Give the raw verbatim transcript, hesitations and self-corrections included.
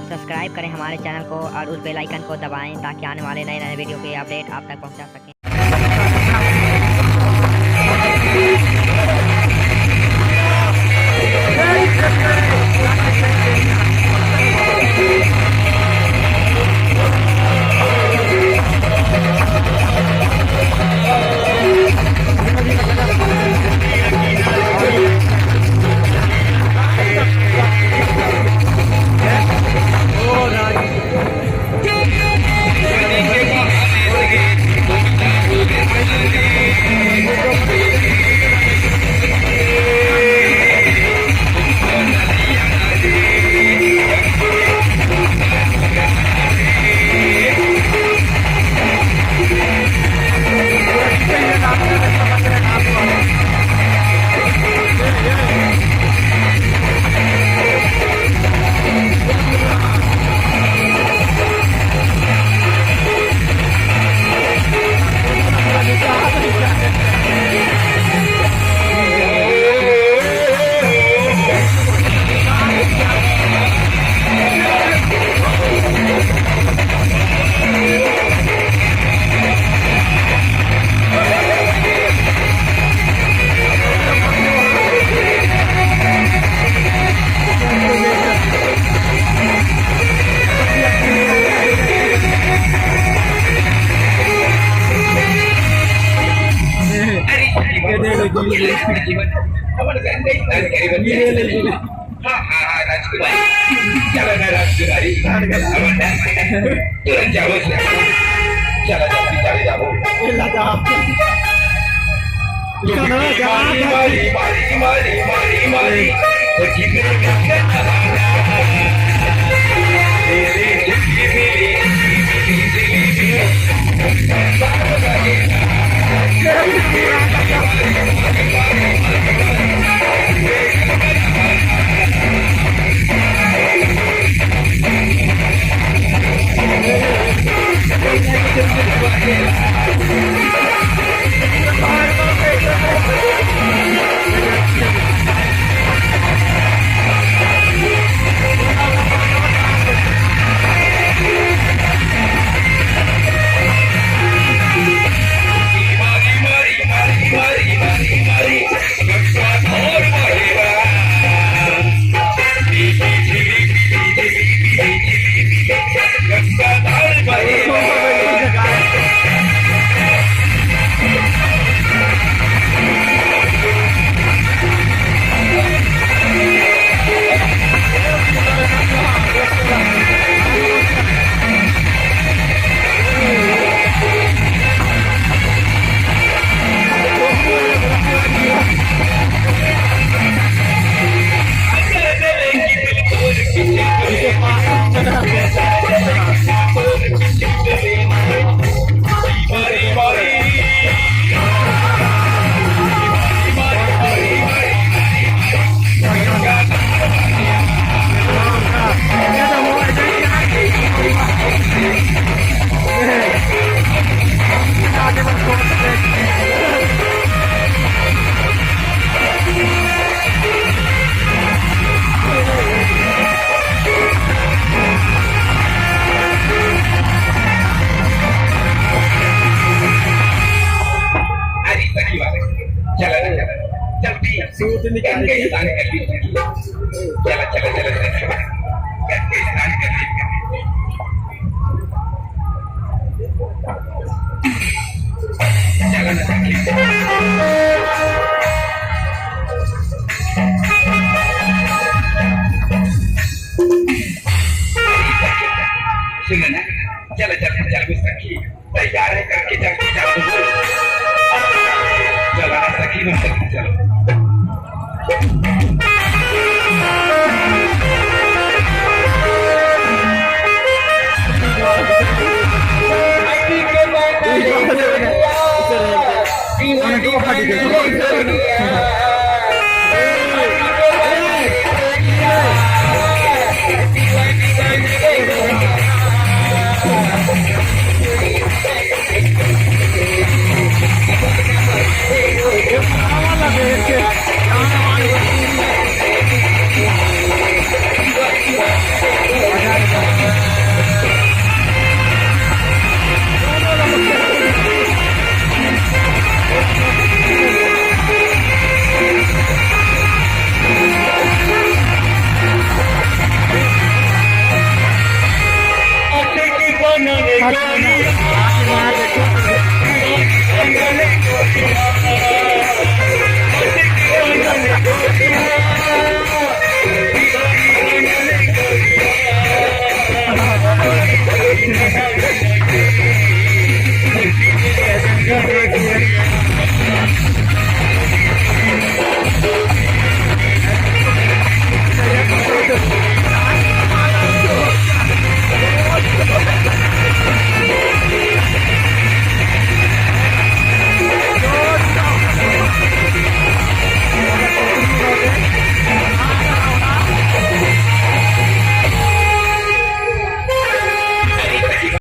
Subscribe करें हमारे channel को और उस बेल आइकन को दबाएं, ताकि आने वाले नए नए वीडियो के अपडेट आप तक पहुंचा सकें। हाँ, हाँ, हाँ, राजकुमारी। चलो ना, राजकुमारी। तुरंत जाओ, चलो, जल्दी चले जाओ। अरे, सही बात है। चला ना, चला ना। चल, भैया। सूट निकाल के। चला, चला, चला, चला। चला ना, चला। सुन ना, चला, चला, चला, सखी। तैयार है करके जल्दी जा। चला ना सखी, ना सखी, चलो।